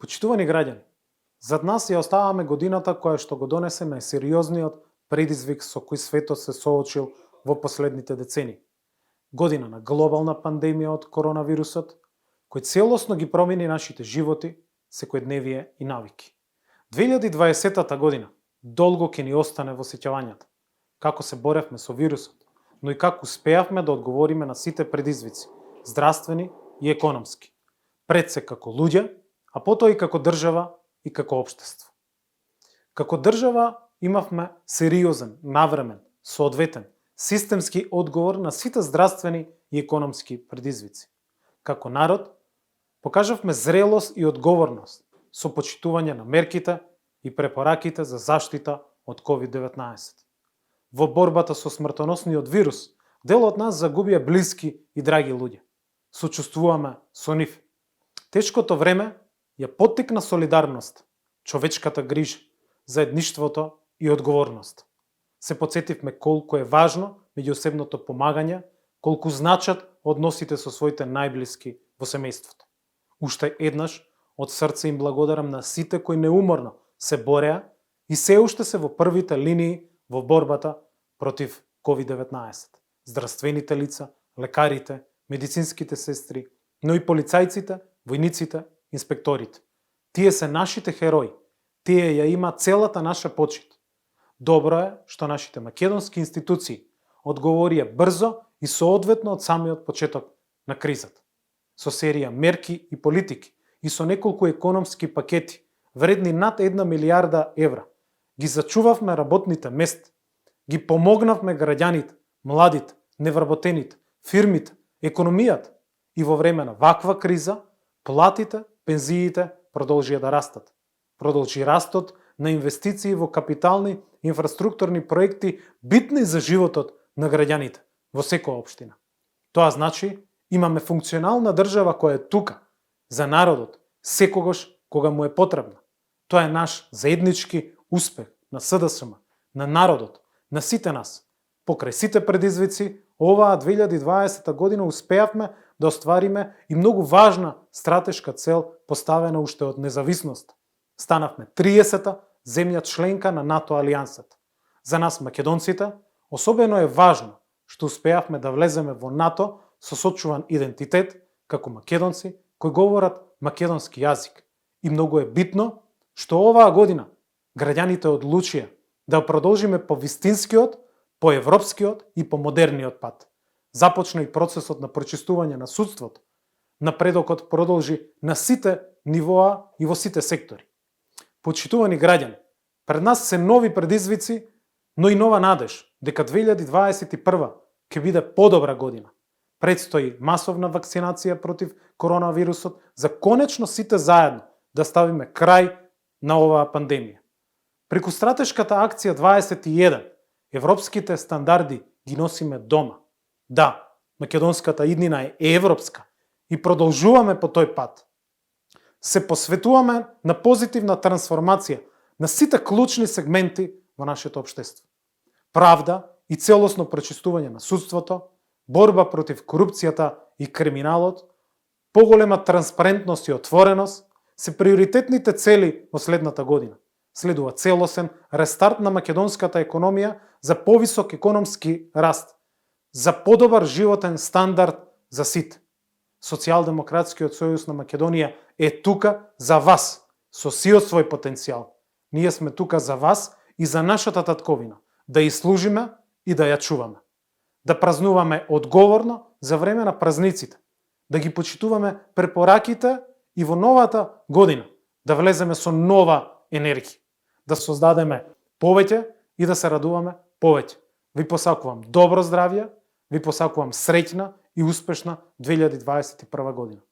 Почитувани граѓани, зад нас ја оставаме годината која што го донесе најсериозниот предизвик со кој светот се соочил во последните децении. Година на глобална пандемија од коронавирусот, кој целосно ги промени нашите животи, секојдневие и навики. 2020 година долго ќе ни остане во сеќавањата, како се боревме со вирусот, но и како успеавме да одговориме на сите предизвици, здравствени и економски, пред се како луѓе, а потоа и како држава и како општество. Како држава имавме сериозен, навремен, соодветен, системски одговор на сите здравствени и економски предизвици. Како народ, покажавме зрелост и одговорност со почитување на мерките и препораките за заштита од COVID-19. Во борбата со смртоносниот вирус, дел од нас загубија блиски и драги луѓе. Сочувствуваме со нив. Тешкото време ја поттикна солидарност, човечката грижа, заедништвото и одговорност. Се потсетивме колку е важно меѓусебното помагање, колку значат односите со своите најблиски во семејството. Уште еднаш, од срце им благодарам на сите кои неуморно се бореа и се уште се во првите линии во борбата против COVID-19. Здравствените лица, лекарите, медицинските сестри, но и полицајците, војниците, инспекторите. Тие се нашите херои. Тие ја има целата наша почит. Добро е што нашите македонски институции одговорија брзо и соодветно од самиот почеток на кризата. Со серија мерки и политики и со неколку економски пакети, вредни над 1 милијарда евра, ги зачувавме работните места, ги помогнавме граѓаните, младите, невработените, фирмите, економијата и во време на ваква криза, платите, пензиите продолжија да растат. Продолжи растот на инвестиции во капитални инфраструктурни проекти битни за животот на граѓаните во секоја општина. Тоа значи имаме функционална држава која е тука за народот секогаш кога му е потребна. Тоа е наш заеднички успех на СДСМ, на народот, на сите нас. Покрај сите предизвици, оваа 2020 година успеавме да оствариме и многу важна стратешка цел поставена уште од независност. Станавме 30-та земја членка на НАТО алијансата. За нас македонците особено е важно што успеавме да влеземе во НАТО со сочуван идентитет како македонци кои говорат македонски јазик. И многу е битно што оваа година граѓаните одлучија да продолжиме по вистинскиот, по европскиот и по модерниот пат. Започна и процесот на прочистување на судството. Напредокот продолжи на сите нивоа и во сите сектори. Почитувани граѓани, пред нас се нови предизвици, но и нова надеж дека 2021 ќе биде подобра година. Предстои масовна вакцинација против коронавирусот за конечно сите заедно да ставиме крај на оваа пандемија. Преку стратешката акција 21, европските стандарди ги носиме дома. Да, македонската иднина е европска и продолжуваме по тој пат. Се посветуваме на позитивна трансформација на сите клучни сегменти во нашето општество. Правда и целосно пречистување на судството, борба против корупцијата и криминалот, поголема транспарентност и отвореност се приоритетните цели во следната година. Следува целосен рестарт на македонската економија за повисок економски раст, за подобар животен стандард за сите. Социјалдемократскиот сојуз на Македонија е тука за вас, со сиот свој потенцијал. Ние сме тука за вас и за нашата татковина, да ја служиме и да ја чуваме. Да празнуваме одговорно за време на празниците, да ги почитуваме препораките и во новата година да влеземе со нова енергија, да создадеме повеќе и да се радуваме повеќе. Ви посакувам добро здравје, ви посакувам среќна и успешна 2021 година.